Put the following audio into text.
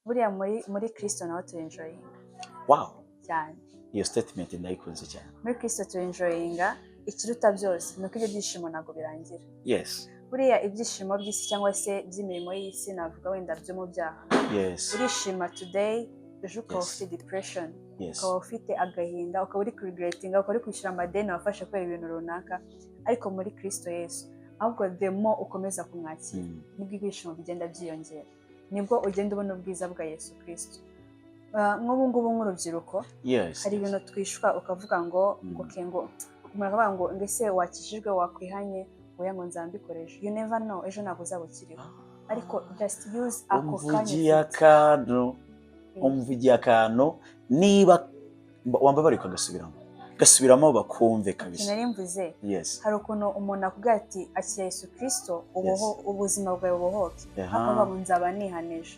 Buriya muri Kristo naho turenjoyinga cyane. Iyo statement ndayikunze cyane. Muri Kristo turenjoyinga. Ikiruta byose ni uko ibyo byishimo ntabwo birangira. Buriya ibyishimo by'isi cyangwa se by'imirimo y'isi, navuga wenda byo mu byaha, urishima today, ejo ukaba ufite depression, ukaba ufite agahinda, ukaba uri kuregretinga, ukaba uri kwishyura amadeni wafashe kubera ibintu runaka. Ariko muri Kristo Yesu, ahubwo the more ukomeza kumwakira, nibwo ibyishimo bigenda byiyongera, nibwo ugenda ubona ubwiza bwa Yesu Kristo. Nk'ubu ngubu nk'urubyiruko, hari ibintu twishwa ukavuga ngo ngo ke ngo umuntu akavuga ngo mbese wakijijwe, wakwihanye, oya, ngo nzambikoresha. You never know, ejo ntabwo uzaba ukiriho. Ariko just use ako kanya Umvugiye ufite. akantu, umvugiye akantu. Niba wambabariye ukagasubiramo, gasubiramo bakumve kabisa. Nari mvuze, hari ukuntu umuntu akubwira ati: "Akira Yesu Kristo, uboho ubuzima bwawe bubohoke." Akavuga ngo: "Nzaba nihaneje."